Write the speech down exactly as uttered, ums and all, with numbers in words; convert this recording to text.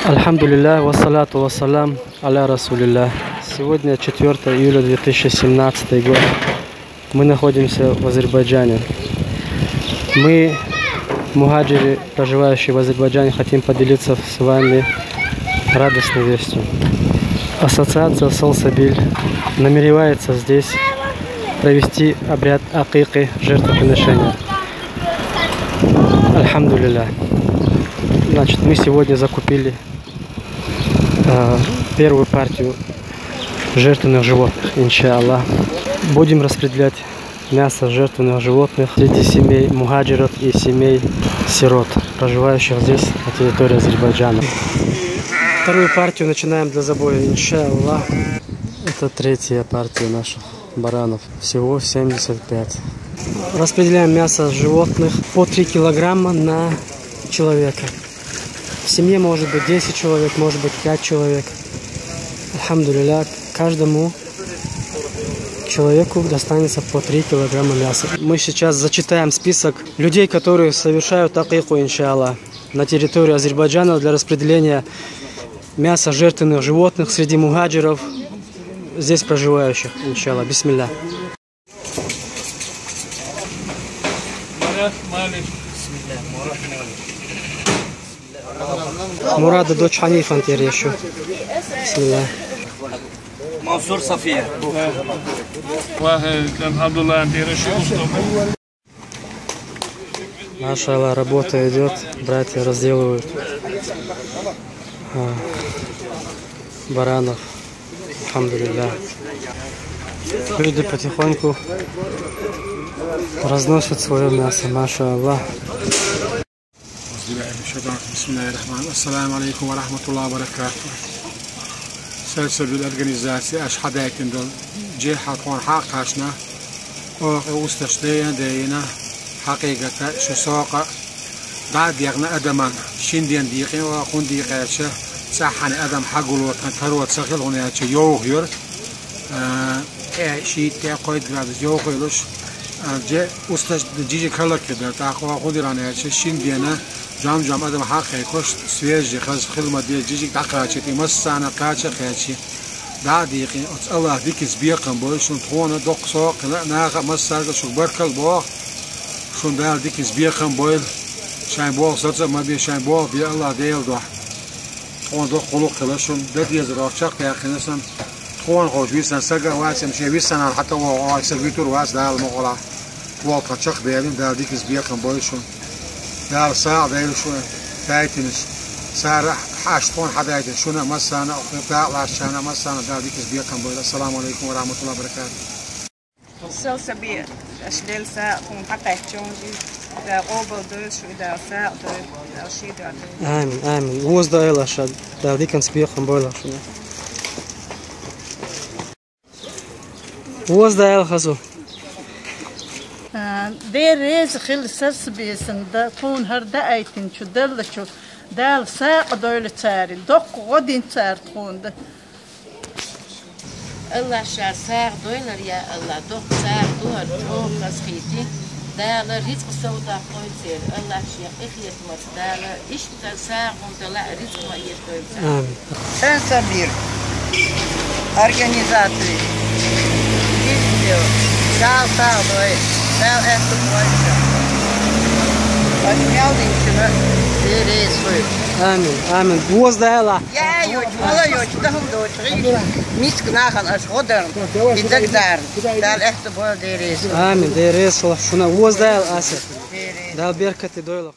Альхамдулиллах, вассалату вассалам аля расулиллах. Сегодня четвёртое июля две тысячи семнадцатый год. Мы находимся в Азербайджане. Мы, мухаджиры, проживающие в Азербайджане, хотим поделиться с вами радостной вестью. Ассоциация Салсабиль намеревается здесь провести обряд акикы, жертвоприношения. Альхамдулиллах. Значит, мы сегодня закупили э, первую партию жертвенных животных, иншаллах. Будем распределять мясо жертвенных животных среди семей мухаджиров и семей сирот, проживающих здесь, на территории Азербайджана. Вторую партию начинаем для забоя, иншаллах. Это третья партия наших баранов. Всего семьдесят пять. Распределяем мясо животных по три килограмма на человека. В семье может быть десять человек, может быть пять человек. Альхамдулиллах, каждому человеку достанется по три килограмма мяса. Мы сейчас зачитаем список людей, которые совершают акику, иншаллах, на территории Азербайджана для распределения мяса жертвенных животных среди мухаджиров, здесь проживающих, иншаллах. Бисмилля. Мурада дочь Ханифан терещу. Бисмилля. Мансур Сафия. Вахе, Абдулла терещу. Машаллах, работа идет, братья разделывают а, баранов. Альхамдулиллах. Люди потихоньку разносят свое мясо, машаллах. Бисмиллахир-рахманир-рахим. Ассаламу алейкум ва рахматуллахи ва баракатух. Салсабиль организация, аш хьадайтина дола, жехьа тхона хьакхашна, оха усташ дайна дайна, хьакъикъата шу сокъа дӀа а дегӀна адаман, шин ден дийкъина, оха хӀун дийкъача, цӀахьана адам хьагуло тхан таро ца хила хӀуна аьлча, йовха йора. Э, шийтта, кхойтта градус йовхойлуш, а, же усташ жижиг хӀалакхи дар, тӀаккха оха хӀун дира аьлча, шин дена жам-жам адам хьакхайкош, свежий хаза хила ма деза, жижиг дӀакхачийта, и массарна кхача а кхаьчий, дӀа а дийкъий, оцу Аллах диканца бекхам бойла шун, тхона доккха сагӀа хила, наха а массарга а шуьга баркалла боху, шун Дала диканца бекхам бойла, шайн болх саца а ма бе, шайн болх бе Аллах Дела дохь. Тхона доккха гӀуллакх хила шун, дан дезарг чекхдаьккхина сан, тхона ховш висан сага а вац, ам шен висанал хьатӀавогӀу, оха сага витур вац, Дала мукъалахь. Болх тхан чекхбелина, Дала диканца бекхам бойла шун. Дала сагӀа дойла шуна, дайтинаш. Цара хьаш тхона хьадайтина, шуна а массарна а, дакъалашчарна а массарна а Дала диканца бекхам бойла. Ассаламу алейкум ва рахматуллахи ва баракатух. Салсабиль, аш Дела сагӀа тхуна хьакхаьчча, Дала къобал дойла шу, Дала сагӀа дойла, Дала шен дуьхьа дойла. Амин, амин. Веза Дела аша, Дала диканца бекхам бойла шуна. Веза Дела хаза. А, Дела реза хила Салсабиль, да, тхуна хӀара даийтинчу, деллачу, Дала сагӀа дойла царна, доккха гӀо дина цара тхуна, да. Аллах ша сагӀа дойлар, я Аллах, доккха сагӀа ду хӀара чӀогӀа хазахийти. Дала рицкъ совдаккхойла церан, Аллах шен къинхетамца Дала иштта сагӀа хӀума дала а рицкъ ма эца дойла царна. Амин. Салсабиль организатори. Дала сагӀа дойла, Дала аьтту бойла. Аш мел динчуьра Дела реза хуьйла. Амин, амин. Веза Дела. Я йоч, мала йоч, дахам доч, гӀийш. Миска нахана аш гӀо дарна, и дагадарна. Дала аьтту бойла, Дела реза. Амин, Дела реза хуьлда шуна. Веза Дела аша. Дела реза. Дала беркате дойла.